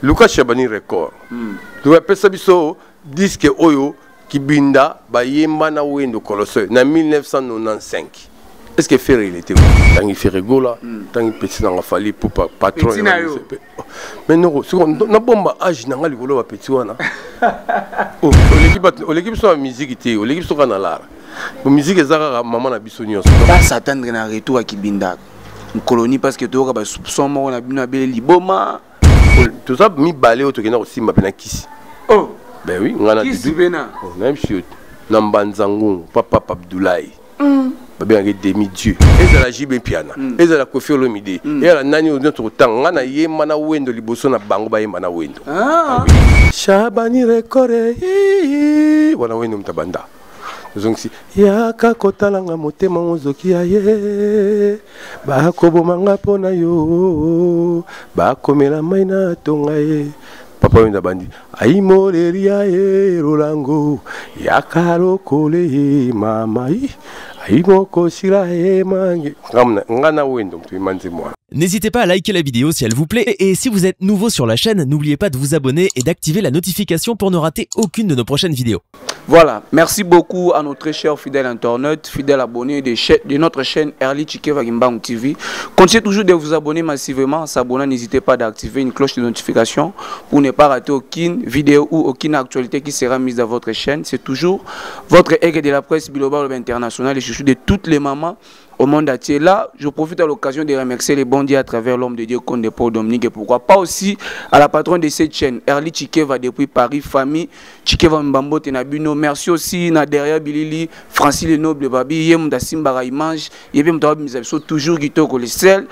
Luka Shabani Record. Apesa biso disque oyo Kibinda bayemba na Wendo Kolosoy na 1995. Est-ce que Ferre, il était où? Tangi Ferre Gola, tangi petit nanga Fally Ipupa, patron. Petit na yo. Mais non, na bomba âge nanga likolo ba petit wana. Oh, oleki bato, oleki biso na musique te, oleki biso kaka na lara. Musique eza kaka mama na biso nyonso. Ba s'attendre na retour ya Kibinda colonie, parce que toyoka ba soupçon moko na bino, abele liboma. Toza mibale oyo tokenda kosimba mpe na kisi. Oh. Ben oui, nga na Kisi pena. Oh, nayebi si yo na Mbanza Ngungu, papa Abdoulaye, babengaki demi dieu. Ezala JB Mpiana, ezala Kofi Olomide, ezala nani oyo nyonso kotanga, nga nayemba na Wendo liboso na bango bayemba na Wendo. Ah. Shabani Rekore wana, Wendo moto abanda ozongisi yaka kotalanga motema mozoki ya ye, bakobomanga mpo na yo, bakomela mai na tonga ye. Papa Wendo abandi aimoleri ya ye rolango yaka lokole ye mama aimokosila ye mange. Nga na Wendo moto yema nzembo wana. N'hésitez pas à liker la vidéo si elle vous plaît et si vous êtes nouveau sur la chaîne, n'oubliez pas de vous abonner et d'activer la notification pour ne rater aucune de nos prochaines vidéos. Voilà, merci beaucoup à nos très chers fidèles internautes, fidèles abonnés de notre chaîne Erli Chikeva Kimbangu TV. Continuez toujours de vous abonner massivement. En s'abonnant, n'hésitez pas d'activer une cloche de notification pour ne pas rater aucune vidéo ou aucune actualité qui sera mise dans votre chaîne. C'est toujours votre aigle de la presse globale internationale et surtout de toutes les mamans au monde entier. Là, je profite à l'occasion de remercier les bons dieux à travers l'homme de Dieu, Conde Paul Dominique, et pourquoi pas aussi à la patronne de cette chaîne, Erli Chikeva depuis Paris, famille Chikeva Mbambo Tenabino. Merci aussi na derrière Bilili, Francis le Noble Babi, Yem Simba Image, Yebe Mtawa Mizabiso, toujours Guito le sel,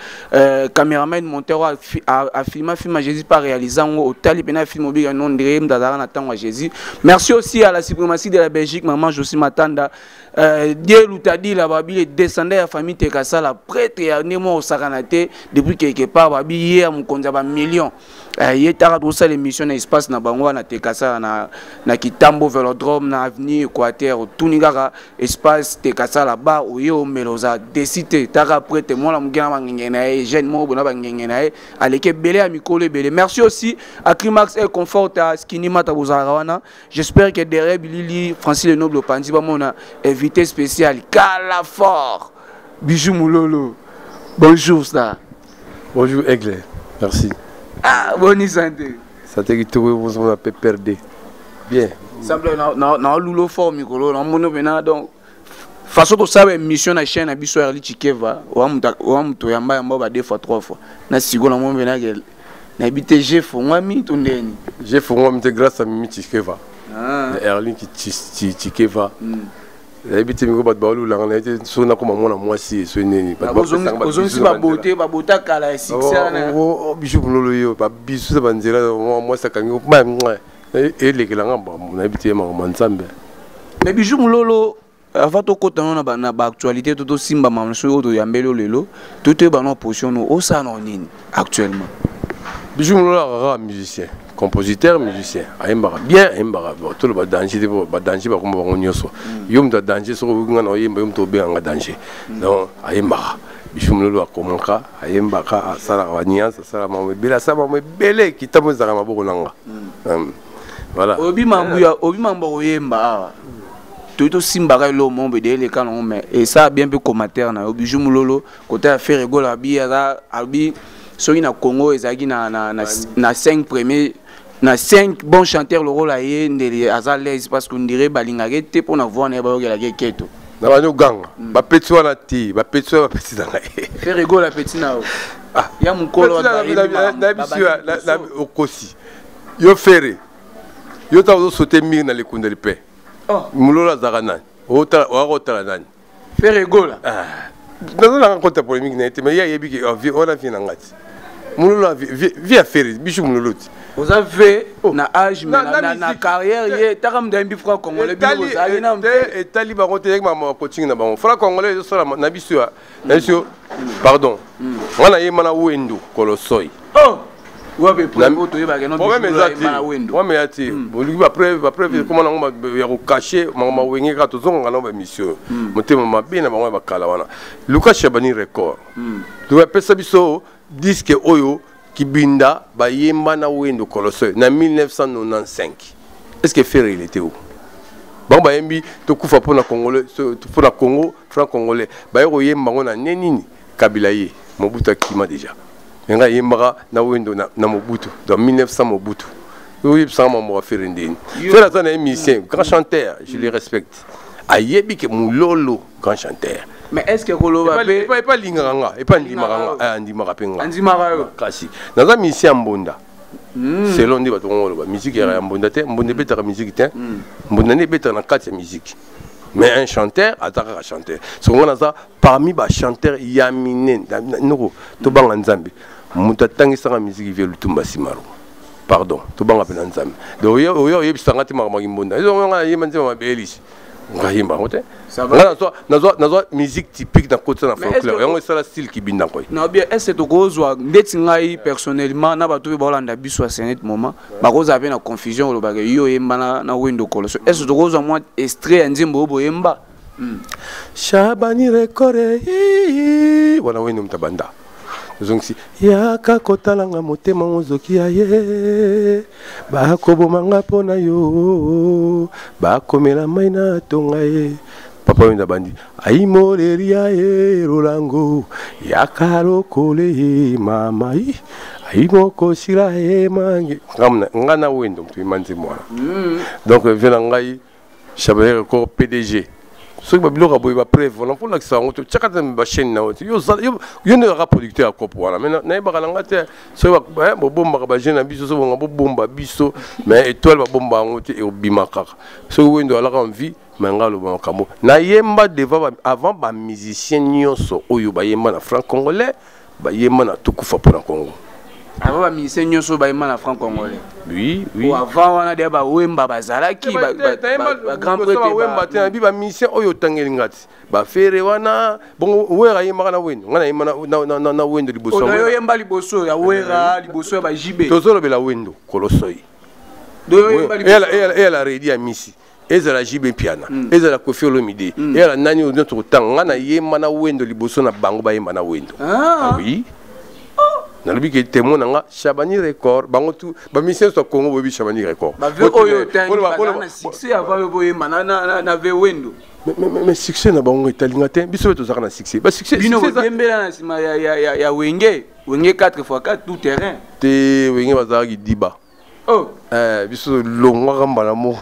caméraman monteur a filmé film à Jésus par réalisant au Tali Pena film au non de Mdazara Nathan à Jésus. Merci aussi à la suprématie de la Belgique, maman Josie Matanda. Dieu Lutadi la babi le descendant ya famille Tekasala, prêtre ya nemo osakana te depuis quelque part babi ye mokonzi ya ba million. Ye taka tosala émission na espace na bango na Tekasala na Kitambo Vélodrome na avenue Équateur, otuni kaka espace Tekasala ba oye omela oza décité taka prêtre mwana moke na bangenge na ye, jeune moko bona bangenge na ye aleki ebele ya mikolo ebele. Merci aussi à Climax et Confort à Skinny Mata bozalaka wana. J'espère que derrière Bilili, Francis le Noble Pandi, mon invité spécial, Kalafort, Bijou Moulolo. Bonjour, ça. Bonjour, Aigle. Merci. Ah, bonne santé. Santé qui tourne, vous on a PPRD. Bien. Semble na lulo fort mikolo, na mono bena donc façon to sabe émission na chaîne na biso Erli Chikeva, wa muto yamba yamba ba deux fois trois fois. Na sigo na mono bena ke na bité G fongwami to ndeni. G fongwami te grâce à Mimi Chikeva. Ah. Erli Chikeva. Nayebi te miko bato baolulanga na ye te so nakoma mwana mwasi so nini. Bato bapesanga ba ozongisi bisu na babote babota kala ya succès wana. Oh, oh, bisu mololo yo babisu na banzela mwasi akangi elekelanga, nayebi te makambo ya Nzambe. Mais Bijou Mololo, avant tokota no na baactualité to tosimba mamosu oyo toyambeli oyo lelo, to toyeba no position no osala na nini actuellement. Bijou Mololo akaka musicien, compositeur, musicien, ayembaka bien, ayembaka. Bon, toloba danger te, po badanger bakoma bango nyonso. Yo moto ya danger, soki oyoki nga na oyemba, yo moto obenganga danger. Donc ayembaka, Bijou Mololo akomaka, ayembaka, asalaka baniance, asalaka mambo ebele, asala mambo ebele. Kitambo ezalaka maboko na nga. Voilà. Oyebi mambo ya oyebi mambo ya koyemba awa toyi tosimbaka eloko moko boye eleka nango, mais esala bien mpe commentaire na yo, Bijou Mololo, kota ya Ferre Gola. Abi aza abi soki na Congo ezalaki na 5 premiers, na 5 bons chanteurs, lokola ye ndele aza l'aise parce que ondire balingaka te mpo na voix na ye bayokelaka eketo. Na bandi oganga bapeti wana te, bapeti wana bapeti na ngai. Ferre Gola peti na yo. Ah. Ya mokolo. Nayebi si okosi yo Ferre, yo ntango ozosote mire na lekunda lipe. Oh. Mololo azalaka nani? Oya kotala nani? Ferre Gola. Nazolanga kota polémique na ye te, mais ye ayebi ke wana vie na nga ti Mololo vie ya Ferre, Bijou Mololo ti. Oza ve na âge mais na carrière ye taka mutu ayembi franc congolais, bino bozalaki na Etali bango te, yaki makambo ya coaching na bango. Franc congolais ezosala na biso ya na biso. Pardon, nga nayemba na Wendo Kolosoy. Oh, wapi preuve toyebaka no? Problème eza te, problème eza te. Bolingi bapreuve, bapreuve ekoma nango ya kocacher makambo mawenge kaka. Tozonganga nango baémission, motema mabe na bango ya bakala wana. Luka Shabani Record, apesa biso disque oyo. Kibinda bayemba na Wendo Kolosoy na 1995. Est-ce que Ferre il était où? Bango bayembi tokufa pona congolais, pona Congo, franc congolais. Baye koyemba ngo na nini? Kabila ye, Mobutu akima déjà. Nga yembaka na Wendo na Mobutu dans 1900 Mobutu. Oyebisaka mambo ya Ferre ndeni. Ferre aza na ye musicien, grand chanteur, je le respecte. Ayebi ke Mulolo grand chanteur. Mais est-ce que koloba pe epa alingaka nga, epa andimaka nga, andimaka pe nga. Andimaka yo. Kasi naza musicien ya mbonda. Selon nde bato bango baloba musique ya mbonda te, mbonda ebetaka musique te, mbonda nde ebetaka na kati ya musique. Mais un chanteur aza kaka chanteur. Soki nga naza parmi ba chanteur ya minene, noko tobanga Nzambe. Moto atangisaka musique vie Lutumba Simaro. Pardon, tobanga mpe na Nzambe. Donc oyo oyebisaka te makambo ya kimbonda. Ezo nga nayemba nzembo mabelisi. Ngayemba yango te. Nga nazwa musique typique na kotisa na folklore. Yango esala style kibinda nkoi. Na bien, est-ce que tokozwa ndeti ngai personnellement na bato oyo baolanda biso à ce moment, bakozala mpe na confusion olobaka yo oyemba na Wendo Koloso. Est-ce que tokozwa mwa extrait ya nzembo oyo boyemba? Shabani rekore wana Wendo mutabanda. Ozongisi yaka kotalanga motema mozoki ya ye, bakobomanga mpo na yo, bakomela mai na tonga ye. Papa Wendo abandi aimoleri ya ye rolango yaka lokole ye mama yi aimokosila ye mangi. Nga na Wendo moto yemba nzembo wana. Donc vie na ngai Chabani Record PDG. Soki ba biloko boye ba preuve wana mpo lakisa yango te, tiaka te ba chaîne na yo te. Yo yo nde kaka producteur ya kopo wana. Mais nayebaka na nga te soki bobombaka ba jeune na biso, soki bonga bobomba biso, mais étoile babomba yango te, ekobima kaka. Soki Wendo alaka en vie, mais nga aloba makambo. Nayemba devant avant ba musicien nyonso oyo bayemba na franc congolais, bayemba na tokufa mpona Congo. Avant ba musicien nyonso bayemba na franc congolais. Oui, oui. Ou avant wana deya ba Wemba bazalaki, ba grand prêtre ba Wemba te, nabi ba musicien oyo otangeli nga ti. Ba Ferre wana, bongo Wera ayembaka na Wendo. Nga nayemba na Wendo liboso ya Oyo Wera. oyemba liboso ya Wera, liboso ya ba JB. Tozolobela Wendo, Kolosoy. Doyo oyemba liboso. Eyala Redi ya Misi. Ezala JB Mpiana, ezala Koffi Olomide, ezala nani oyo nyonso kotanga. Nga nayemba na Wendo liboso na bango bayemba na Wendo. Ah oui. Nalobi ke témoin na nga Shabani Record, bango tout ba musiciens ya Congo boyebi Shabani Record. Ba vieux oyo tangi ba na succès avant yo boyemba na ve Wendo. Mais succès na bango etalinga te, biso pe tozaka na succès. Ba succès, bino succès eza boyembela na sima ya Wenge, Wenge 4x4 tout terrain. Te Wenge bazalaki diba. Oh. Biso longwaka mbala moko.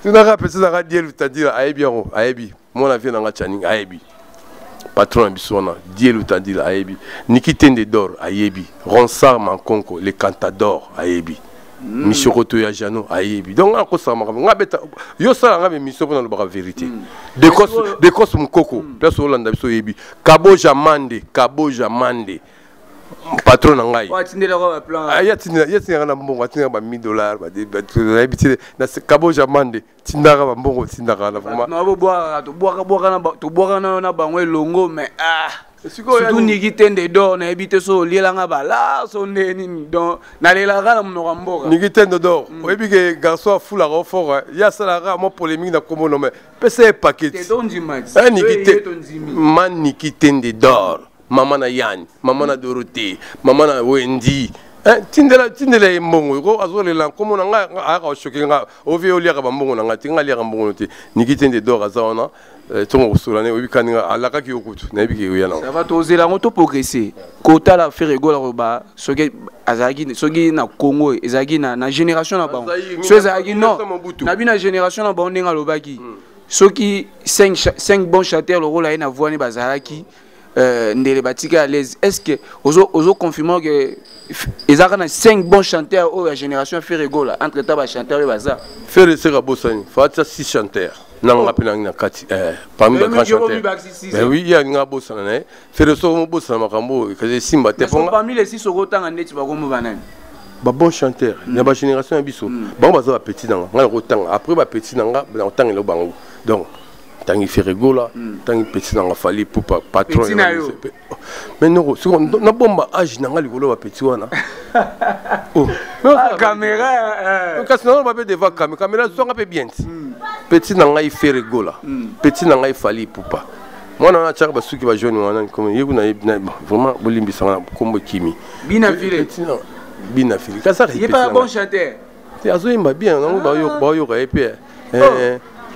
Tunaka pe tozalaka Dieu Lutadila ayebi yango, ayebi. Mwana vie nanga Channing ayebi. Patron na biso wana, Dieu Lutadila ayebi. Niki Tende d'or ayebi. Ronsard Mankonko, le cantador ayebi. Michoroto ya Jano ayebi. Donc nga kosala makambo, nga beta yo sala nga mission pona lobaka vérité. Dekos Mukoko, place Hollande biso yebi. Kaboja Mande, Kaboja Mande. Patron na ngai. Oyo atindelaka ba plan. Ah, ya tindela, ya tindela na mbongo, atindela ba mille dollars, ba de, ba, ba, ba, ba, na se, Kaboja Mande, tindaka ba mbongo, tindaka na vraiment. Na bo bwaka, to bwaka, bwaka na ba, to bwaka na, na bango elongo, mais, ah. Sikoyo Surtout yani Niki Tende d'or, na yebi te so olielanga ba la, so nde nini, donc, nalelaka na monoko ya mboka. Niki Tende d'or, oyebi ke garçon afulaka o fort, hein. Ya salaka mwa polémique na kombo no, mais pesa ye paquet. Te tondima. Eh, Niki Te Te- tondimi. Ma Niki Tende d'or. Mama na Yann, mama na Dorothée, mama na Wendy. Hein, tindela, tindela ye mbongo. Ko azolela nkombo na nga, nga, ayaka oshoke nga. Ovi oliaka ba mbongo na nga, te nga aliaka mbongo te. Niki Tende d'or aza wana. Tongo kosola ne, oyebi kani nga, alakaki yo kutu, nayebi ke oya na. Ça va, tozela yango to progresser. Kotala Ferre Gola koba, soki azalaki, soki na Congo, ezalaki na génération na bango. Azali, Soki ezalaki, non. Mille neuf cent Mobutu. Na bino génération na bango ndenge alobaki. Soki 5 bons chanteurs lokola ye na voix ne bazalaki, ndele batika à l'aise. Est-ce que ozo confirmer que ezalaka na 5 bons chanteurs oyo ya génération Ferre Gola, entre temps ba chanteurs oyo baza? Ferre Seka Bosani, fatia 6 chanteurs. Na nga pe na na kati, parmi Mais ba grands mais Jérôme chanteurs. Bibak, si, si, Mais si. oui, il y a nga Bosana na ye. Ferre Seka Bosana makambo, kasi Simba te Mais ponga. parmi les 6 okotanga ndeti bakomo banani? Ba bons chanteurs, ya ba génération ya biso. Bango baza ba petit nanga, nga na kotanga. Après ba petit nanga, na kotanga eloko bango. Donc tangi Ferre Gola, tangi petit nanga Fally Ipupa, patron Petit na ya yo. ba Mais non, siko, na bomba âge nanga likolo ba petit wana. Oh. Mais Ah, caméra. Kasi na ba pe devant caméra, caméra songa pe bien. Petit nanga Ferre Gola, petit nanga Fally Ipupa. Mwana wana atiaka basuki bajaune wana, ye kuna vraiment, bolimbisanga na nkombo ekimi. Bina File. Bina File kasaka. Ye pas bon chanteur. Te, azoyemba bien nango, baoyoka ye mpe.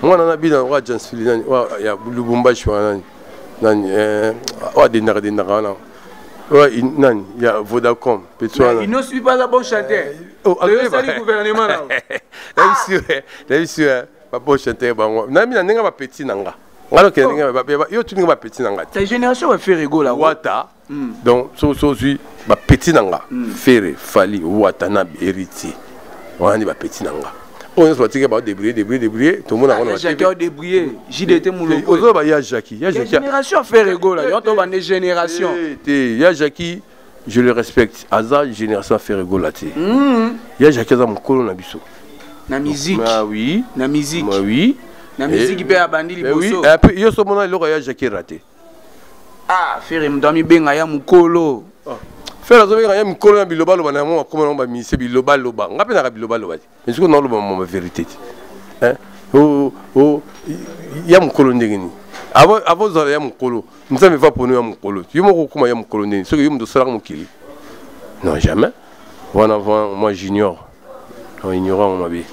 Mwana na bina wa Jans Fili, nani ya Lubumbashi wana, nani nani, oyo adendaka dendaka wana, oyo nani ya Vodacom, petit wana. Il ne suit pas un bon chanteur. Osali gouvernement na. Nayebi si babon chanteur bango nayebi na ndenge bapeti na nga, nga nokende ndenge yo tuninga bapeti na nga. Te, génération baFerre Gola. Wata. Donc so ozwi bapeti na nga, Ferre, Fally, Wata na Héritier wana nde bapeti na nga. Oyo nyonso batika badébrouiller, débrouiller, débrouiller, tomona. Yango débrouiller JDT Muloko. Ozoba ya Jacki, ya Jacki. Génération Ferre Gola, yo to bande génération. Te, ya Jacki, je le respecte, aza génération Ferre Gola te. Ya Jacki aza mokolo na biso. Na musique. Ah oui. Na musique. Ah oui. Na musique mpe abandi liboso. Yo so mona eloko ya Jacki raté. Ah, Ferre moto amibenga ya mokolo. Ferre azobenga ya mikolo na bilobaloba na yango, akoma nango bamise bilobaloba. Nga mpe naka bilobaloba te, mais sikoyo naoloba mama vérité te. Ya mokolo ndenge nini? Avant ozala ya mokolo, Nzambe va pono ya mokolo. Yo moko okóma ya mokolo ndenge soki yo moto osalaka mokili? Non, jamais. Wana moi j'ignore, non, ignorant ngo mabe.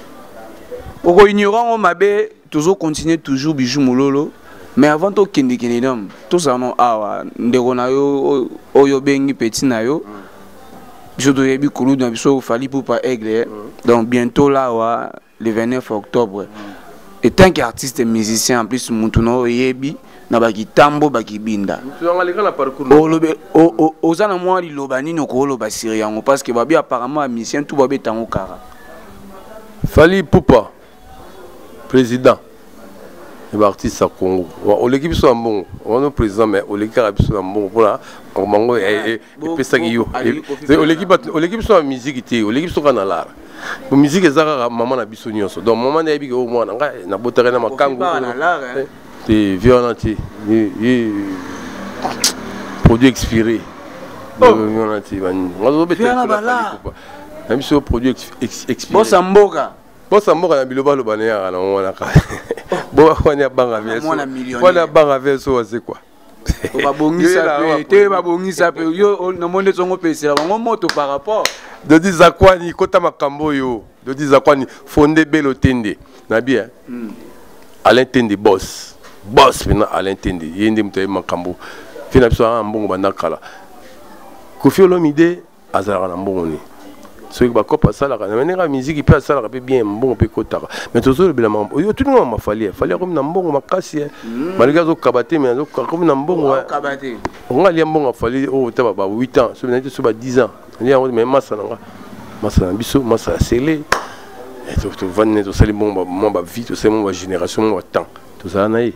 Oko ignorant ngo mabe. Tozocontinue toujours, Bijou Mololo, mais avant tokendekende dam, tozala no awa ndeko na yo oyo obengi petit na yo. Biso toyebi kulutu na biso Fally Ipupa Aigle. Donc bientôt là awa, le 29 octobre, et tant qu'artiste musicien, en plus mutu na oyebi na bakitambo bakibinda, olobi oza na mwa liloba nini okoloba sur yango? Parce que babi apparemment bamusicien tout babetango kara. Fally Ipupa, président ya baartiste ya Congo, oleki biso na mbongo wana. Président, mais oleki kaka biso na mbongo mpona bango epesaki yo. Oleki biso na musique te, oleki biso kaka na lara. Musique eza kaka mama na biso nyonso. Donc mama nde ayebi ke oyo mwana ngai nabotaki na makangu te, vie wana te, produit expiré wana te. Ngazobeta na biso produit expiré. Bosa mboka. Bosa mboka na biloba aloba na yaka nango wana kaka bo wani abanga wana abanga verso waze quoi. Babongisa mpe te, babongisa mpe yo namoni nde songo opesela bango moto par rapport. Dodi Zakwani, kota makambo oyo. Dodi Zakwani fonde belo tende na bien. Alain Tende, boss, boss mpena Alain Tende, ye nde moto ayebi makambo mpe na biso. Aa mbongo banda kala, Kofi Olomide azalaka na mbongo nini? Soki bakope asalaka na ndenge ya miziki mpe asalaka mpe bien, mbongo mpe ekotaka. Mais tozolobela makambo oyo tuninga mama Fally. Fally akomi na mbongo makasi, malgré azokaba te, mais akomi na mbongo. Onga alia mbongo a Fally oyo ta ba 8 ans, soki nayebi te, so ba 10 ans alia yango. Mais masa na nga, masa na biso, masa ya sele, tovandi ne, tosali mbongo mwa bavie, tosali mwa bagénération, mwa batemps tozala na ye.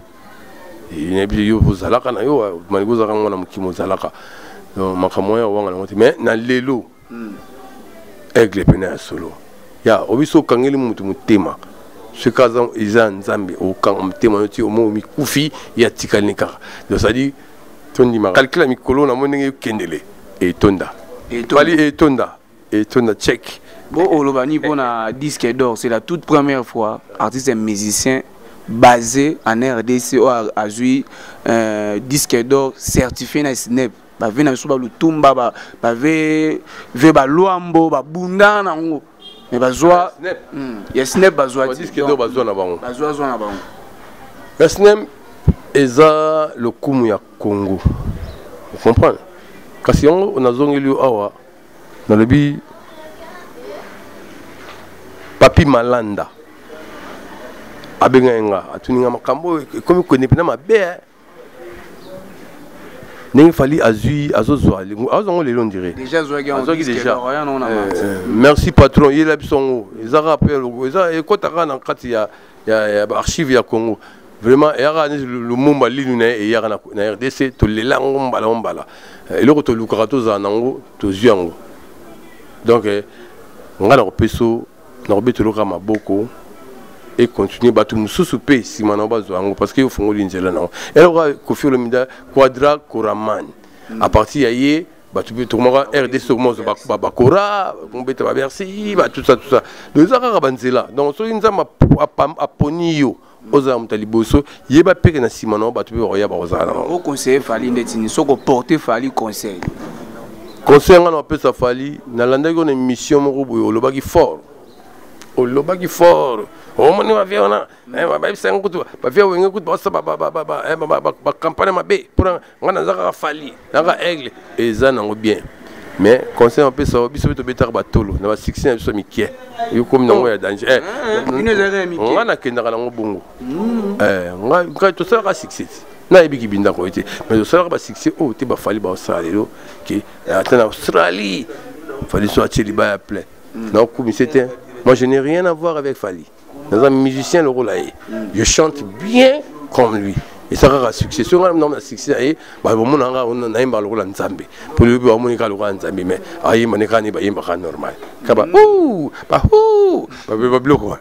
Nayebi yo ozalaka na yo, malgré ozalaka mwana mokimo, ozalaka. Donc makambo wana owanga nango te. Mais na lelo, Aigle pene ya solo ya obiso, okangeli motu motema soki aza eza ya Nzambe, okanga motema yo ti omo mikufi ye atikali kaka. Donc c'est-à-dire tondima calcul ya mikolo na mo ndenge ekendele etonda Fally, etonda, etonda check. Bo oloba nini mpona disque d'or? C'est la toute première fois artiste et musicien basé en RDC oyo azwi disque d'or certifié na SNEP. Bave na biso balutumba, bave ve balwambo babunda nango, mais bazwa ya SNEP, bazwa. Disque d'or bazwa na bango. Bazwa zwa na bango. Ya SNEP eza lokumu ya Congo, comprendre? Kasi yango nazongeli yo awa, nalobi Papi Malanda abengai nga, atuni nga makambo oyo ekomi kone mpena mabe ndenge Fally azwi, azozwa, azwa yango lelo ndire. Azwaki déjà. Merci patron, yela biso yango. Eza kaka mpe eza ekɔta kaka na kati ya baarchive ya Congo. Vraiment eyaka neti Lumumba linu na ye eyaka na RDC, tolela yango mbala mbala. Eloko tolukaka tozala nango, tozwi yango. Donc ngai nakopesa, nakobetela kaka maboko e continue. Bato mosusu mpe nsima na bazwa yango parce que ofungoli nzela nango. Eloko Kofi Olomide, Quadra Koraman, à partir ya ye bato mpe tokomaka RDC, tokomaka bakora komobeta baBercy, tout ça, tout ça. Donc eza kaka banzela. Donc soki Nzambe aponi yo. Ozala moto ya liboso, yeba peke na nsima na yo bato mpe bakoya, bakozala na bango. Oconseille Fally ndeti nini? Soki oporte Fally conseil? Conseil nga na bapesa Fally, nalandaki ona émission moko boye, olobaki fort, olobaki fort. Omoni bavieux wana, bayebisa yango kutu, bavieux Wenge kutu basala bacampagne mabe mpona nga. Naza kaka Fally, naka Aigle, eza nango bien. Mais conseil bapesa biso mpe, tobetaka batolo na basuccès na biso mike, ekomi nango ya danger. Nga nakendaka nango bongo, ngai tosalaka succès te, nayebiki bindako ye te, mais tosalaka basuccès oyo te. BaFally baosala lelo ke ata na Australie, Fally so atie libaya plein, naokumisa te. Moi, je n'ai rien à voir avec Fally. Naza musicien lokola ye, je chante bien comme lui. Eza kaka succès. Soki nga na succès na ye, bomona nga nayembaka lokola Nzambe, mpo lobi bamoni kaka lokola Nzambe, mais ayemba ne kaka ne bayembaka normal, kaba ba babiloko.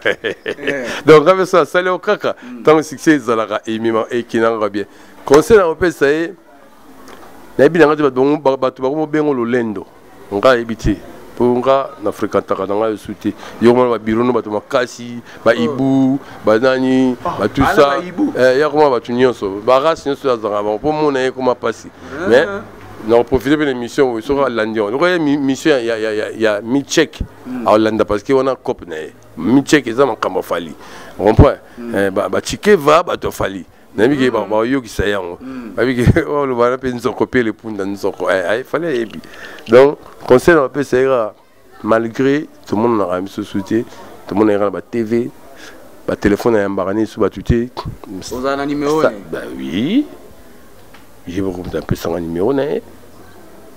Donc nga mpe so asali o kaka ntango succès ezalaka, emema ekinanga bien. Conseil na kopesa ye, nayebi na nga te, bato bakomobengo lolendo, nga ayebi te, mpo nga na fréquentaka na ngai osu te. Yo komona babiro no bato makasi, baibu, banani, batusa ya komona bato nyonso, barace nyonso azalaka bango, mpo mona ye koma mpasi. Mais na koprofite mpe na émission oyo, soki alandi yango, lokola ye mission ya michek aolanda, parce que wana cope na ye michek eza makambo aFally, comprend bachikeva bato aFally, nayebi ke bayokisa yango, bayebi ke oloba na mpe nzoko mpe lepunda nzoko Fally ayebi. Donc conseil na bapesa ye kaka, malgré tomonanaka misusu te, tomonaka na batv, batelefone ayambaka nini so bato te. Ozala na numéro? Oui, ye moko moto apesanga numéro na ye.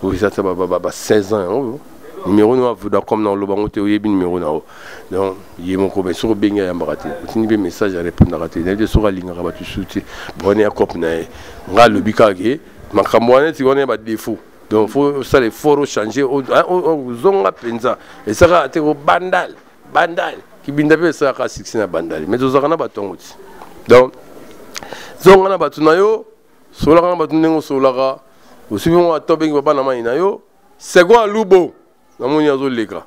Oyo eza ta ba 16 ans yango, numéro no Vodacom na oloba yango te, oyebi numéro na yo. Donc ye moko, mais soki obengi, ayambaka te, otindi mpe message, arépondaka te. Nayebi te soki alingaka bato su te. Bwana ya cope na ye, nga alobi kaka ke makambo wana neti wana ya badéfaut. Donc faut osala effort, ochange, ozonga mpenza. Ezalaka te kobandal bandal kibinda mpe esalaka succès na bandal, mais tozalaka na bato yango ti. Donc zonga na bato na yo, solaka na bato ndenge osolaka, osuki ngo ata obengi baba na mai na yo second alubo, namoni azoleka.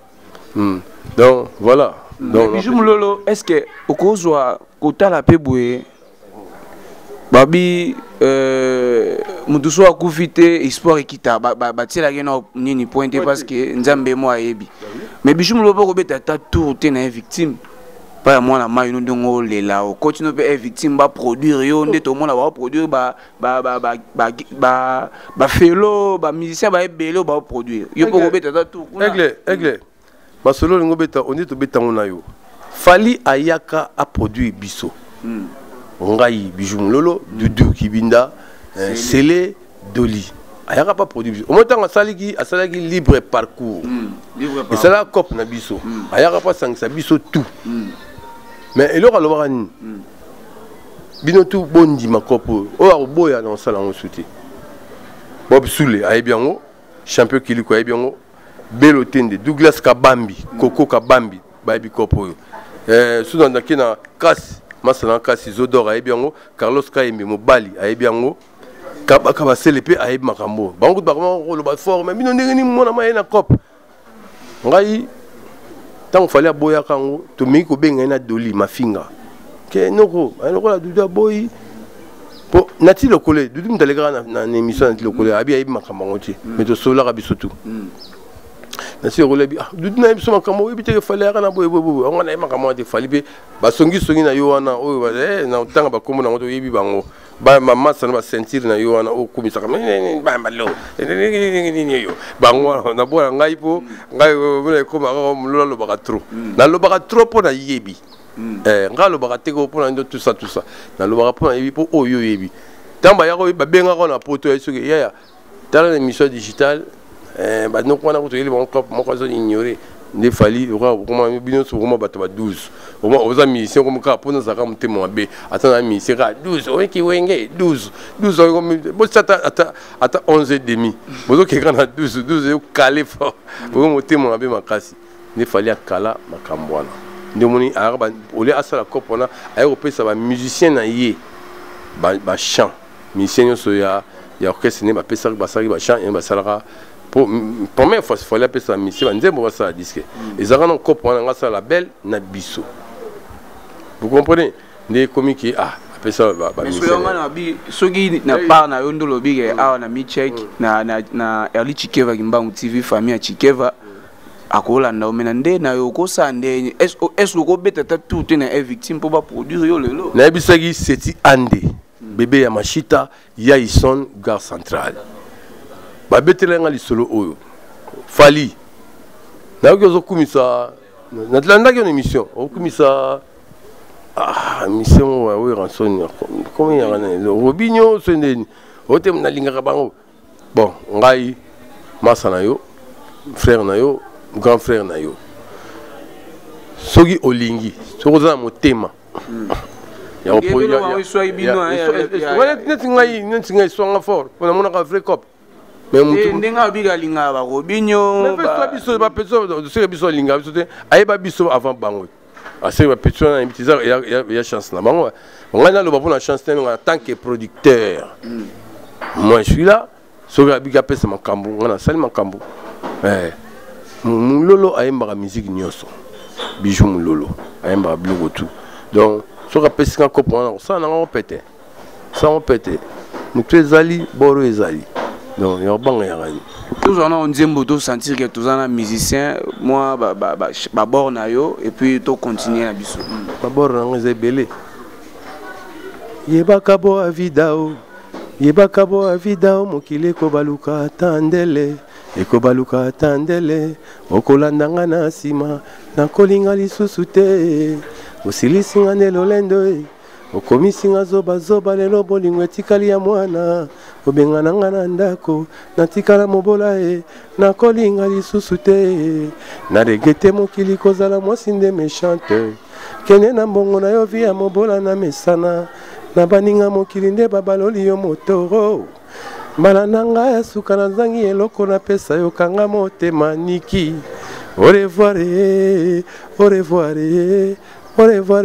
Donc voilà. Donc Bijou Mololo, est ce que okozwa kotala mpe boye, babi motu so akufi te, espoir ekita, batielaki na nini point te, parce que Nzambe mo ayebi. Mais Bijou Mololo mpo kobeta ata tour te na ye victime pa ya mwana mai no, ndenge olela, okoti no mpe e victime, baproduire yo nde tomona baoproduire bafelo, bamusicien baebele oyo baoproduire yo mpo kobeta ata tour kuna? Aigle, Aigle, masolo olingi obeta, ondi tobetango na yo. Fally ayaka aproduire biso, ngai Bijou Mololo, Dudu Kibinda, Sele Doli. Ayaka pa produire biso. Omoi ntango asalaki libre parcours, esalaka cope na biso, ayaka mpo asangisa biso tout. Mais eloko alobaka nini? Bino tu bondima cope oyo, oyo akoboya na kosala yango su te. Bob Sule ayebi yango, champion Kiliko ayebi yango, Belo Tende, Douglas Kabambi, Koko Kabambi bayebi cope oyo. So nake na kasi masala na kasi Zodor ayebi yango, Carlos Kayembe mobali ayebi yango, Kabaka Basele mpe ayebi makambo. Bango kutu bakoma koloba fort, mais bino ndenge nini mwana ma ye na cope? Ngai ntango Fally aboyaka yango, tomingi kobenga ye na Doli Mafinga ke noko lokola Dudu aboyi, po nati lokole Dudu moto alekaka na émission, nati lokole abi ayebi makambo yango te, mais tosololaka biso tu. Nati lokole abi: "Ah, Dudu, nayebi biso makambo, oyebi te ke Fally ayaka na boye boye boye." Yango nayebi makambo wana te. Fally mpe basongisongi na yo wana oyo na ntanga bakombo nango, toyebi bango, bamasa na baceinture na yo wana oyo okumisaka bambalo nini oyo bango wana naboya. Ngai mpo ngai mona ekoma mololo, alobaka trop, nalobaka trop mpo nayebi. Ngai alobaka te mpo na ndo tusa tusa, nalobaka mpo nayebi, mpo oyo oyebi ntango bayaka babengaka na poto ya soki yaya tala na émission digitale, banoko wana kutu oyeli bango cope moko azo ignore nde Fally. Okoma bino nyonso okoma bato ba 12, oza musicien, okomi kaka mpo nazalaka motema mabe, ata na musicien kaka 12, oyeki Wenge 12 12, botia ata 11:30, bozokeka na 12 12, eyokale fort, bokomi motema mabe makasi. Nde Fally akala makambo wana nde omoni ayaka olie asala cope wana, aye kopesa bamusicien na ye bachant, musicien nyonso ya orchestre nde bapesaki, basalaki bachant ye basalaka. Po première fois Fally apesa musicien banzembo basala disque, ezalaka na cope wana, nga asala label na biso, vous comprenez? Nde ekomi ke ah apesa bamisonga na bi soki na part na yo nde olobi ke awa na micheck na Erli Chikeva Kimbangu TV, famille ya Chikeva akolanda yo, mena nde na yo okosala nde est-ce okobeta ata tour te na e victime mpo baproduire yo lelo? Nayebisaki Seti Ande, bebe ya Mashita ya Ison gare centrale, babetela nga lisolo oyo. Fali, nayoki ozokumisa, nalandaki yo na émission, okumisa ah, mission oyo Werrason komi yanga na Robinio so ndeni oyo te, nalingaka bango. Bon, ngai masa na yo, frère na yo, grand frère na yo, soki olingi, soki oza na motema neti ngai, eswanga fort mpo namonaka vrai cop. Mais ndenge abika alingaka baRobinho. Biso bapeso, soki biso alingaka biso te, ayeba biso avant bango. Aseki bapeti wana, yebi te, eza ya chance na bango. Ngai naloba mpona chance te. En tant que producteur, moi je suis là. Soki abiki apesa makambo, ngai nasali makambo. Mololo ayembaka musique nyonso, Bijou Mololo ayembaka biloko tout. Donc soki apesi nga kopo wana, kosala nango pete sango pete, motu ezali boro ezali, donc ya kobanga yaka nini? Tozwa na nzembo, tosentir ke toza na musicien, mwa babord na yo, et puis tocontinue na biso. Babord nango eza ebele. Yebaka bo avida o, yebaka bo avida o, mokili ekobaluka ata ndele, ekobaluka ata ndele. Okolanda nga na nsima, nakolinga lisusu te. Osilisi nga nde lolendo e, okomisi nga zobazoba. Lelo bolingo etikali ya mwana, obengana nga na ndako, natikala mobola e, nakolinga lisusu te. Na regretter mokili, kozala mwasi nde méchante. Kende na mbongo na yo, vie ya mobola na mesana na baninga. Mokili nde babaloli yo motoro. Mbala na ngai ya suka, nazangi eloko napesa yo. Kanga motema, niki. Au revoir, au revoir, au revoir.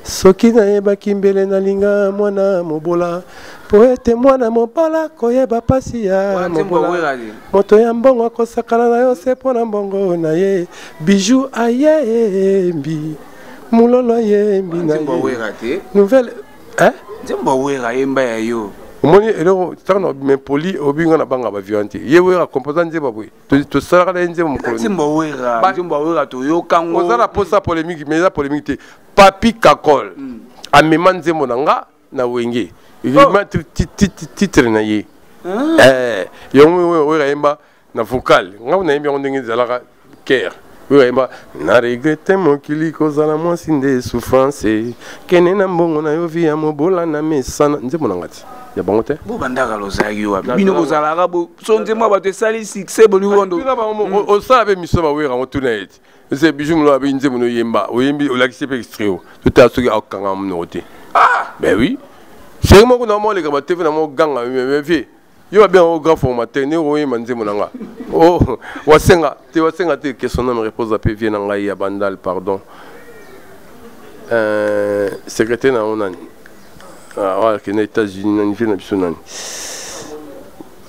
Soki nayebaki mbele nalinga mwana mobola, po ete mwana mobola koyeba pasi ya mobola. Moto ya mbongo akosakana na yo se mpo na mbongo na ye. Bijou ayembi, Mololo ayembi na ye nouvelle. Nzembo awera yemba ya yo. Omoni eloko ntango na obima poli, obinga na banga bavion te. Ye Wera composa nzembo boye, tosalaka na ye nzembo mokolo. Nzembo awera, nzembo awera, toyokango. Oza na posa polémique, mais eza polémique te. Papi Kakol amema nzembo na nga na Wenge, ema titre na ye yango. Oyo ayemba na vocal, nga nayembi yango ndenge ezalaka ker. Oyo ayemba na regretter mokili, kozala mwasi nde souffrance. Kende na mbongo na yo, vie ya mobola na mesana. Nzembo na nga ti ya bango te. Bo bandaka lozalaki wapi? Bino bozalaka so nzembo ya bato esali succès, bolingo. Osala mpe mission bawera yango, tuna ye ti ese Bijou Molo abe nzembo no oyemba, oyembi, olakisi mpe extrait o, totala soki akokanga monoko te. Ah ben oui, seri moko na moleka batv na mo ganga vie yo babenga grand formateur ndenge oyemba nzembo na nga. Oh, wasenga te, wasenga te, que son nom repose ape vie na ngai ya Bandal. Pardon, secrétaire na yango nani akende États-Unis, nani vie na biso, nani,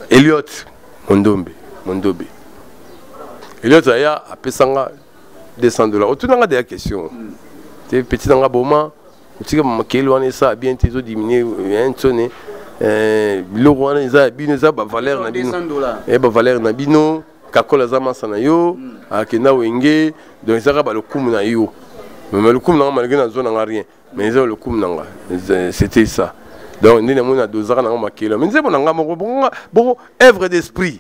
Eliot Mondombe, Mondobe Eliot aya apesanga 200 $. Otunanga deya question te, petit nanga boma otika makeli wana esala bien te, ezodiminue nsone biloko wana eza ya bino, eza bavaleur na bino, bavaleur na bino. Kakola aza masa na yo, akenda Wenge, donc ezaka balokumu na yo. Mais lokumu nanga, malgré nazwa nanga rien, mais eza lokumu nanga. C'était ça. Donc nde namoni nadozaka nanga makelo, mais nzembo na nga moko bongo, œuvre d'esprit,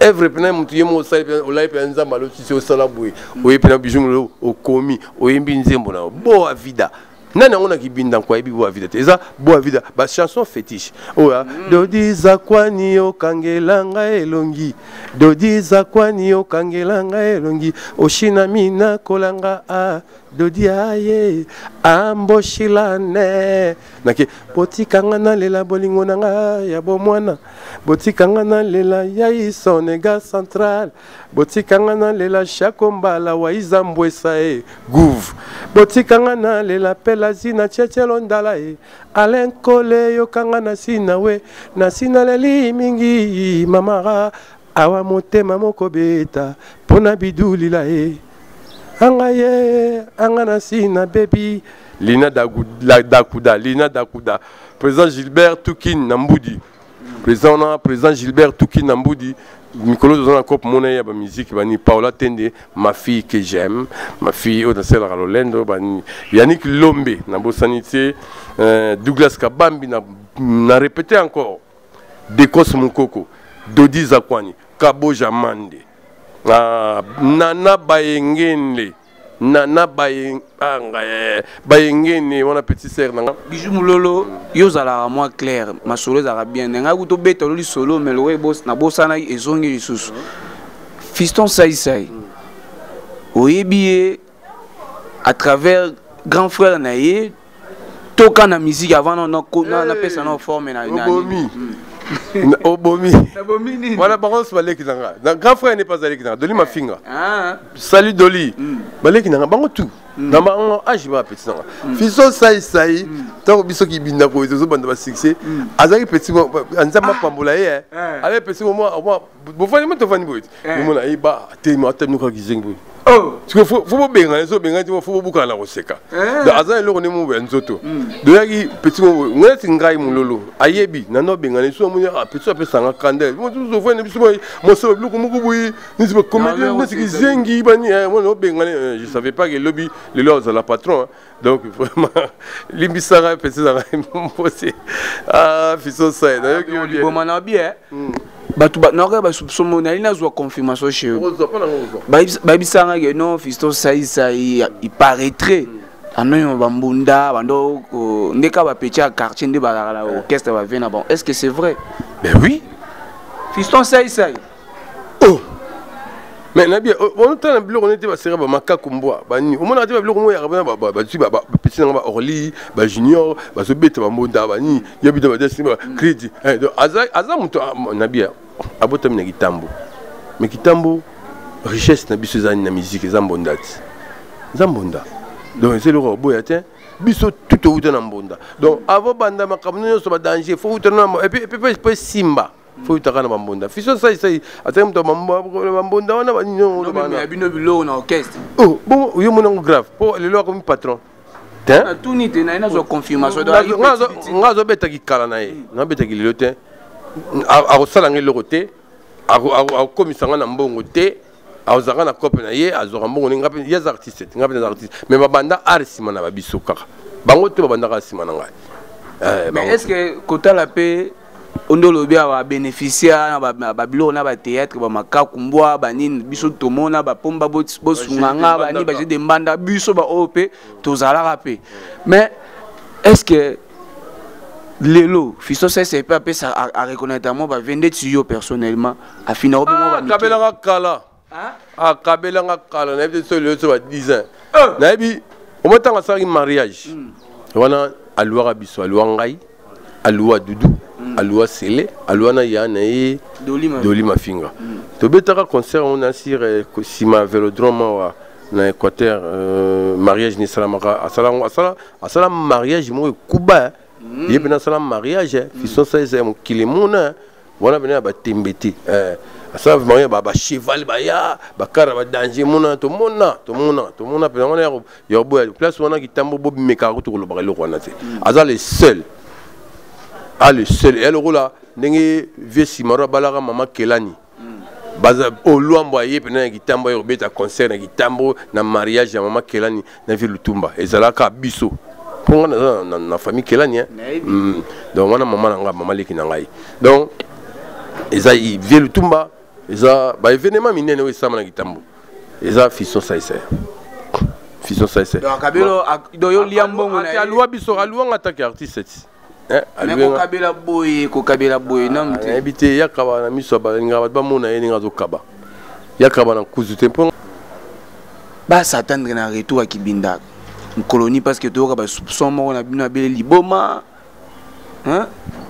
œuvre mpena motu ye moko osali, olai mpena Nzambe alotisi osala boye, oye mpena Bijou okomi, oyembi nzembo na yo Boa Vida. Nani yango na kibinda nko ayebi Boa Vida te? Eza Boa Vida, bachanson fétiche oyo. Dodi Zakwani, okangela ngai elongi, Dodi Zakwani, okangela ngai elongi, oshinami nakolanga a Dodi aye amboshilane nake. Botikanga nalela bolingo na nga ya bomwana, botikanga nalela ya Isonega central, botikanga nalela Shako Mbala waiza mbwesa e gouve, botikanga nalela Pelazi na Chechelo Ndala e Alain Kole. Yokanga na sina we na sina leli mingi mamara awa, motema moko beta mpona bidulila e anga ye anga na sina bebi. Lina Dakuda, Lina Dakuda, président Gilbert Tukin na Mbudi, président wana, président Gilbert Tukin na Mbudi. Mikolo toza na cope mona ya bamusike bani Paola Tende, ma fille que j'aime, ma fille oyo nasalaka lolendo, bani Yannick Lombe, nabosani te, Douglas Kabambi, na répété encore, Dekos Mukoko, Dodi Zakwani, Kaboja Mande, Nana Bayengende, Nana Bayengene wana petit sœur nanga. Bijou Mulolo, yo ozalaka mwa clair, masolo ezalaka bien. Ngai kutu obeta loli solo, mais lokola nabosanaki ezongi lisusu. Fiston Saïsaï, oyebi ye à travers grand frère na ye, toka na musique avant napesa na forme na Obomi. Obomi. Nabomi nini? Voilà, bango nyonso baleki na nga. Na grand frère n'est pas aleki na nga. Doli Mafinga. Ah. Salut Doli. Baleki na nga bango tout. Na bango âge ba petit na nga. Fiston Saïsaï, tango biso ki binda ko ezo banda ba succès. Azaki petit mo, nzamba pambola ye. Avec petit mo moi moi bofani mo tofani boye. Mo na ye ba te mo atemi ko kizengi boye. Oh. Parce que faut bobenga, so benga ti faut bobuka na koseka. Donc aza eloko ne mo ya nzoto. Donc yaki petit mo ngati ngai Mulolo ayebi na no benga ne so mo ya petit apesa nga kanda. Mo so fo ne biso mo so biloko moko boye, ni so comédien Non, ni c'est zengi bani, moi no benga ne, je savais pas que lobi le lo azala patron, hein. Donc vraiment limbisaka petit na mposi. Ah fiso sai na yoki Ah, bon, mana bien. Bato ba naoka ba soupçon mo nali nazwa confirmation chez eux. Ozwa, mpona ngo ozwa. Bayebisanga ke non, Fiston Saïsaï, il paraîtrait anoyo bambunda bando ko ndeka ba petit ya quartier nde bazalaka na orchestre ba vena bon. Est-ce que c'est vrai? Ben oui. Fiston Saïsaï. Oh. Mais nabi, oh, on t'a biloko nete ba sera ba makaku mbwa, ba ni. Omona te ba biloko mo ya ba ba ba ba ba ba petit na ba Orly, ba Junior, ba so beta ba mbonda ba ni, ya bita ba desi ba crédit. Eh, donc aza aza muto, ah, nabi, abota mina kitambo. Mais kitambo richesse na biso ezali na musique eza mbonda ti. Eza mbonda. Donc c'est le boya te. Biso tout outa na mbonda. Donc avant banda makambo nyonso ba danger, faut outa na et puis et puis, et puis Simba. Faut utaka na bambonda. Fiso sai sai ataki moto ya bambonda wana ba nini oyo Lobi bana. ya bino biloko na orchestre. Oh, bon, yo mona ngo grave. Po lelo akomi patron. Te? Na tuni te, na ye nazwa confirmation. Donc, Nga ayi petit petit. nga azobetaki kala na ye. Nga abetaki lelo te. Akosala nga eloko te. Akokomisa nga na mbongo te. Azalaka na cope na ye, azwaka mbongo ne, nga pe, ye aza artiste te, nga pe naza artiste. Mais babanda art nsima na ba biso kaka. Bango te babandaka nsima na ngai. Mais Bango est-ce te. que kotala pe ondolo bia ba bénéficiaire na ba biloko na ba théâtre, ba makaku mbwa, ba nini, biso tomona, ba pomba bosunganga, ba nini, ba jeu de mbanda, biso ba oyo pe, tozalaka pe. Mais est-ce que lelo Fiston Saïsaï pe apesa a reconnaître moi ba vende ti yo personnellement, a fina obe moi ba Ah, mike. kabelanga kala. Hein? Ah, kabelanga kala, na yebi so lelo so ba 10 ans. Euh. Na yebi, au moins tanga sari mariage. Wana aluaka biso, aluaka ngai, aluaka Dudu, aluaka Sele, aluaka na ya na ye Doli ma- Doli Mafinga. Tobetaka concert on a sur sima vélodrome wa na Équateur, mariage ni salamaka, asala asala asala mariage mo kuba. Ye pena asala mariage, Fiston Saïsaï mo kilemona. Wana pena ba tembete. Asala mariage ba cheval ba ya, ba kara ba danger mona to mona, to mona, to mona pena wana ya boya place wana kitambo bo meka ko to loba eloko wana te. Aza le seul. A le seul. Et le là ndenge vieux Simaro balaka mama Kelani. Baza o Luambo aye pena na kitambo ya obeta concert na kitambo na mariage ya mama Kelani na vieux Lutumba. Ezalaka biso. Ponga na famille Kelani, hein. Nayebi. Donc wana mama na nga, mama leki na ngai. Donc eza vieux Lutumba, eza ba événement minene oyo esama na kitambo. Eza Fiston Saïsaï. Fiston Saïsaï. Donc kabelo, donc yo lia mbongo na ye. Aluwa biso, aluwa nga taki artiste ti. Hein, Mais aluwa nga. kokabela boye, kokabela boye, non, Ah, te. nayebi te, yaka ba na miso ya ba, nga bato bamona ye ndenge azokaba. Yaka ba na nkuzu te, mpo Ba s'attendre na retour ya Kibinda. Colonie parce que toyoka ba soupçon moko na bino abele liboma. Hein?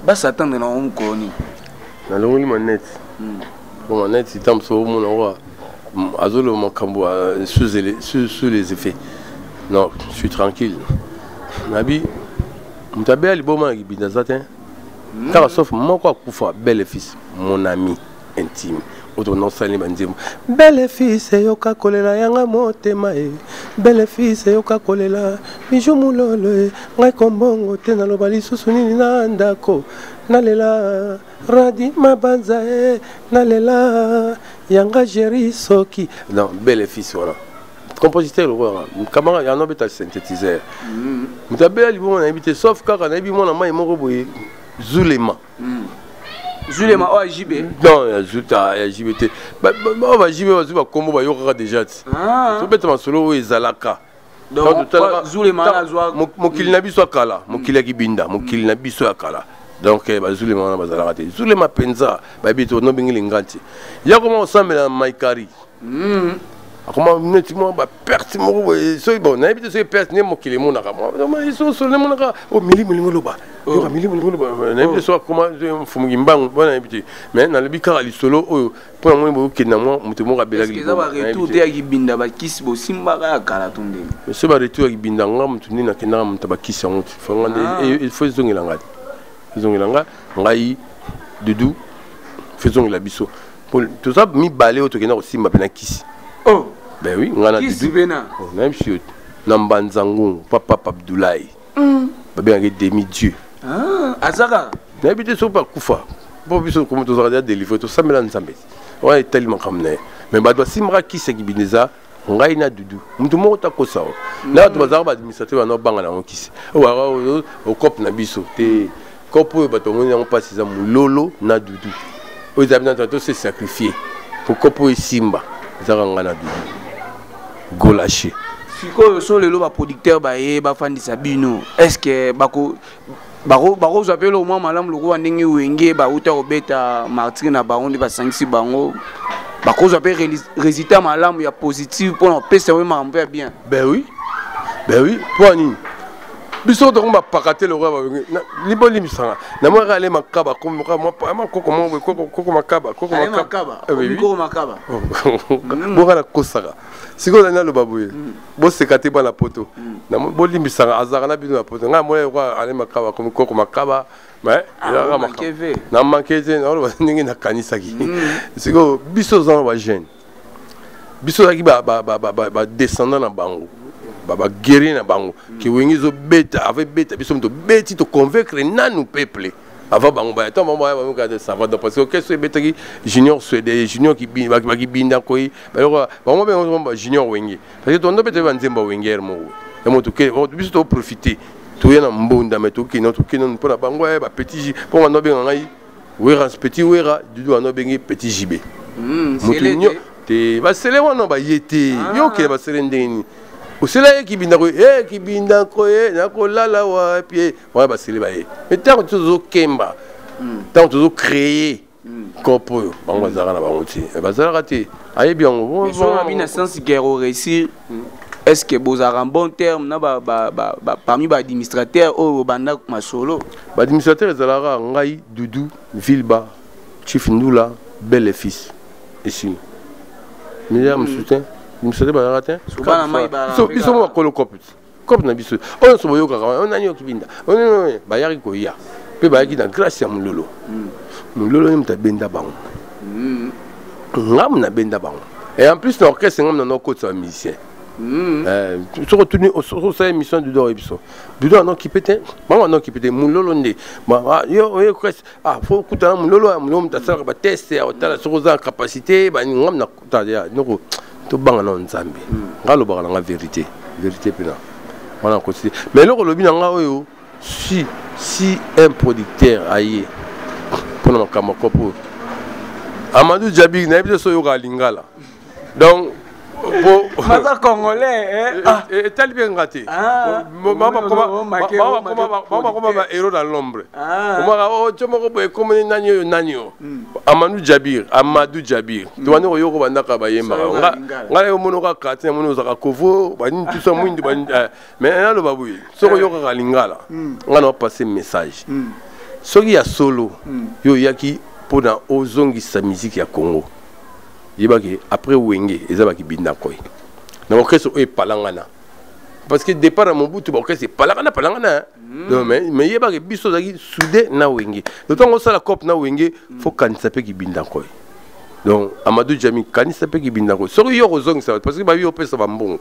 Ba s'attendre na ngo colonie. Nalongoli manette. Bon, manette, il tambo so mona wa azolo makambo, sous les effets. Non, je suis tranquille. Nabi moto abeya liboma ya Kibinda aza te. Kaka sauf moko akufa, bel fils, mon ami intime. Oyo tobanda kosala banzembo. Belle fils eyoka kolela yanga motema e, belle fils eyoka kolela Bijou Mulolo e, ngai kombongo te naloba lisusu nini na ndako, nalela Radi Mabanza e, nalela yanga Jerry Soki. Non, belle fils wana compositeur lokola kamanga yango abeta synthétiseur. Moto abela libongo nayebi te, sauf kaka nayebi mwana mai moko boye, Zulema. Zulema oyo JB? Non, ya Zuta ya JB te. Oyo ba JB bazwi bakombo bayokaka déjà ti. Tobeta masolo oyo ezalaka. Mokili na biso ya kala, mokili ya kibinda, mokili na biso ya kala. Donc bazulema wana bazalaka te. Zulema mpenza bayebi te nobingi linganti ya koma kosambela na maikari. Akoma neti mwa baperte moko boye, soki bon nayebi te soki perte nde mokili emonaka sosolo emonaka o milimo elingi oloba, yoka milimo elingi oloba. Nayebi te soki akoma mfumuki mbangu wana, nayebi te. Mais nalobi kaka lisolo oyo mpo na moni boyokende na mwa moto moko abelaki. Eza baretour te ya kibinda, bakisi bosimbaka ya kala to ndenge? So baretour ya kibinda, nga motu nde nakendaka moto bakisi yango te. Fo nga nde fo ezongela ngai, ezongela nga ngai Dudu, fo ezongela biso. Toza mibale oyo tokenda kosimba mpe na kisi. Oh. Ben oui, nga na Dudu pena nayebi si yo na Mbanza Ngungu, papa Abdoulaye, babengaki demi dieu. Azaka? Nayebi te soki bakufa, mpo biso komo tozalaka deja délivre, tosambela Nzambe wana etali makambo na ye. Mais bato basimbaka kisi ya kibinda eza ngai na Dudu. Motu moko takosa o na bato bazalaka baadministrateur, bana obanga nango kisi okope na biso te. Kope oyo bato bamoni yango mpasi eza Mololo na Dudu. Oyo ezali na to se sacrifier po kope oyo esimba, ezaka ngai na Dudu golache. Sikoyo so lelo baproducteur baye bafandisa bino, est ce que bako bakozwa mpe eloko mwa malamu lokola ndenge Wenge bauta kobeta Martyr na bango nde basangisi bango, bakozwa mpe résultat malamu ya positive mpona kopesa yango makambo ya bien? Ben oui, ben oui. Mpo nini biso tokomi bapaka te lokola Bawenge? Bolimbisanga, namonaka ale makaba koko moko koko makaba koko makaba. Boka nakosaka sikoyo nani aloba boye, boseka te bana poto, bolimbisanga, azalaka na bino na poto. Ngai mona yoka ale makaba komi koko makaba, mais na manke te, naoloba ndenge nakanisaki. Sikoyo biso oza na bajeune, biso ozalaki badescendant na bango, baguerrier na bango ke Wenge ezobeta ava ebeta, biso moto beti toconvaincre nanu peuple avant bango baya. Ntango bango baya, bango ça va. Donc parce que orchestre ebetaki Junior Swede, Junior Bakibinda koi, bayoka bango bengo ba Junior Wenge, parce que tondo beta banzembo ya Wenge moko ya moto ke biso toprofite toya na mbonda. Mais tokende, tokende mpona bango ya bapetit, mpo ngando abenga ngai Wera petit Wera, Dudu wana obengi petit JB. Moto te basele wana baye te. Yo okende basele ndenge nini? Osela ye kibinda koye e kibinda koye nakolala wapi? Wana basele baye. Mais ntango tozokemba, ntango tozocréer kope oyo, bango bazalaka na bango te, bazalaka te, ayebi yango. Na sens guerre oréussir, est ce que bozalaka en bon terme na parmi baadministrateur oyo banda masolo? Baadministrateur ezalaka ngai, Dudu, Vilba, Chief Ndula, Belle et Fils, esili. Milliard mosusu te, administrateur bazalaka te. Biso mo bakolo cope, cope na biso oyo nyonso boyokaka oyo nani okibinda bayaki koya mpe bayaki na grâce ya Mololo. Mololo ye moto abenda bango, ngamu nabenda bango. Et en plus na orchestre ngamu nana okotisa bamusicien. Soki otuni, osala émission, Dudu oyebi biso. Dudu ana okipe te, bango ana okipe te, Mololo nde yo oye orchestre. Ah, fo okutana Mololo ya Mololo, moto asalaka batest ya otala soki oza na capacité. Ngamu na noko tobanga nao Nzambe. Nga alobaka na nga vérité, vérité mpena wana akoti te. Mais eloko olobi na nga oyo, si un producteur aye mpona makambo ya kopo oyo, Amadou Djabi, nayebi te so oyokaka lingala, donc maza congolais. Etali mpe nga te. Bakoma bahéros dans l'ombre, omaka tio moko boye ekomoni nani oyo, nani oyo, Amadou Jabir, Amadou Jabir. Tobandi koyoka bandaka bayembaka, ngai omoni kaka te, namoni ozalaka kovo banini tusa mwindu. Mais naloba boye, soki oyokaka lingala, ngai na opasse message. Soki ya solo yo oyaki mpona ozongisa musique ya Congo, yebaki après Wenge eza bakibinda koi na orchestre oyo epalangana, parce que départ ya Mobutu, baorchestre epalangana palangana. Donc mais yebaki biso ozalaki soudé na Wenge. Donc ntango osala cope na Wenge, fo kanisa mpe kibinda koi. Donc Amadou Djami, kanisa mpe kibindako soki yo kozongisa bato, parce que babi opesa bambongo,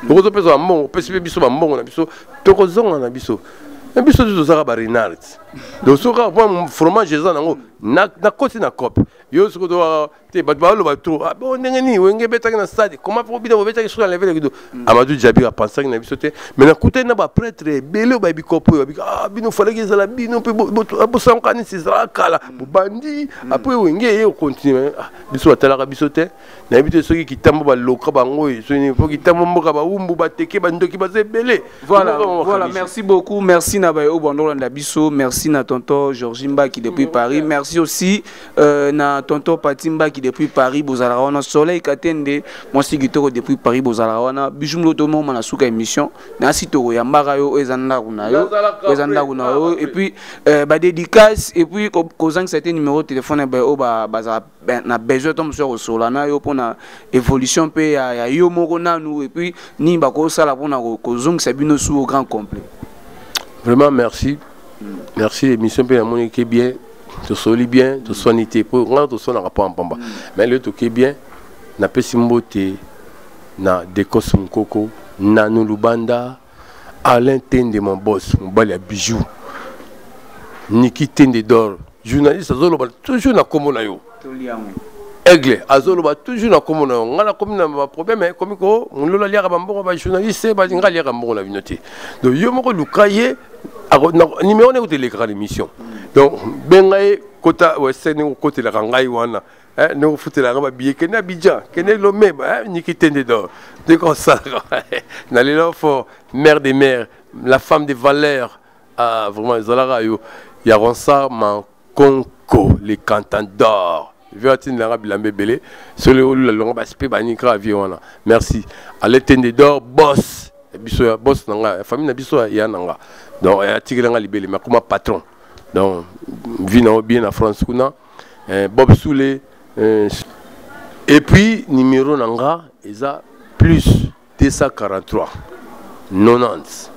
okozopesa bambongo, opesi mpe biso bambongo na biso, tokozonga na biso na biso te, tozalaka barenard. Donc soki kaka mpo fromage eza nango nakoti na cope yo, soki toa te, bato baloba trop. Ah bon, ndenge nini Wenge ebetaki na stade? Comment po bino bobetaki soki na level kido? Amadou Djabi apansaki na biso te, mais nakutani na baprêtre ebele oyo bayebi kopo oyo, babi ah, bino falaki ezala bino mpe bosango nisi ezalaka kala, bobandi après Wenge eye ocontinue. Biso batalaka biso te. Nayebi te soki kitambo baloka bango, soki po kitambo mboka bawumbu bateke bandoki baza ebele. Voilà, merci beaucoup. Merci na bayo bandolanda biso. Merci na tonton Georgie Mbaki depuis Paris. Merci aussi na tonton Pati Mbaki depuis Paris, bozalaka wana. Soleil Katende, mwasi kitoko depuis Paris, bozalaka wana. Bijou Mloto moma na suka émission. Nasi toko yambaka yo eza ndako na yo. Eza ndako na yo. Et puis ba dédicace et puis kozangisa te numéro de téléphone ba oyo ba bazala na besoin to mosusu ya kosola na yo mpona évolution mpe ya yo moko nanu, et puis nini bakosala mpona kozongisa bino su au grand complet. Vraiment merci, merci. Émission mpe namoni ke bien, tosoli bien, toswani te, po nga toswanaka mpo pamba, mais lelo toke bien. Napesi mbote na Dekos Mokoko, Nanu Lubanda, Alain Tende, mon boss, mobali ya Bijou, Niki Tende d'or, journaliste azoloba toujours na nkombo na yo, Aigle azoloba toujours na nkombo na yo. Ngai nakomi na baproblème, ekomi ko mololo aliaka bambongo bajournaliste, ngai aliaka mbongo na bino te. Donc yo moko luka ye numéro ndenge otelekaka l'émission. Donc benga ye, kota wese ndenge okotelaka ngai wana, ndenge ofutelaka babillet, kende Abidjan, kende Lomé. Niki Tende d'or, ndenge osalaka na lelo fort, mère des mères, la femme de valeur. Ah, vraiment ezalaka yo ya Ronsard Mankonko, le cantant d'or, vie atindelanga bilamba ebele, solo olula longa basipe banika vie wana. Merci Ale Tende d'or, boss biso ya boss na nga, famille na biso ya na nga. Donc atikelanga libele, mais akoma patron. Donc vie na yo bien na France kuna. Bob Soule, et puis numéro na nga eza plus 243 90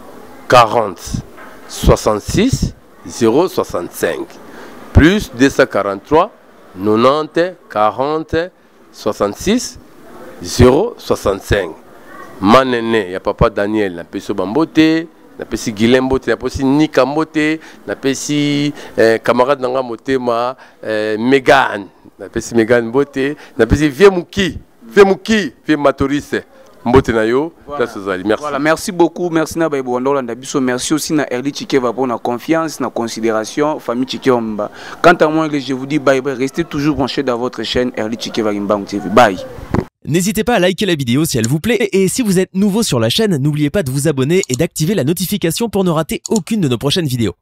40 66 065, plus 243 90 40 66 065. Manene ya papa Daniel, napesi yo bambote, napesi Guilin mbote, napesi Nika mbote, napesi camarade na nga motema, Megan, napesi Megan mbote, napesi vie Muki, vie Muki, vie Matorise, mbote na yo. Place ozali, merci. Voilà, merci beaucoup. Merci na baye bolanda biso. Merci aussi na Erli Chikeva pour la confiance, na considération, famille Chikeva. Quant à moi, je vous dis bye bye. Restez toujours branchés dans votre chaîne Erli Chikeva Kimbangu TV. Bye. N'hésitez pas à liker la vidéo si elle vous plaît et si vous êtes nouveau sur la chaîne, n'oubliez pas de vous abonner et d'activer la notification pour ne rater aucune de nos prochaines vidéos.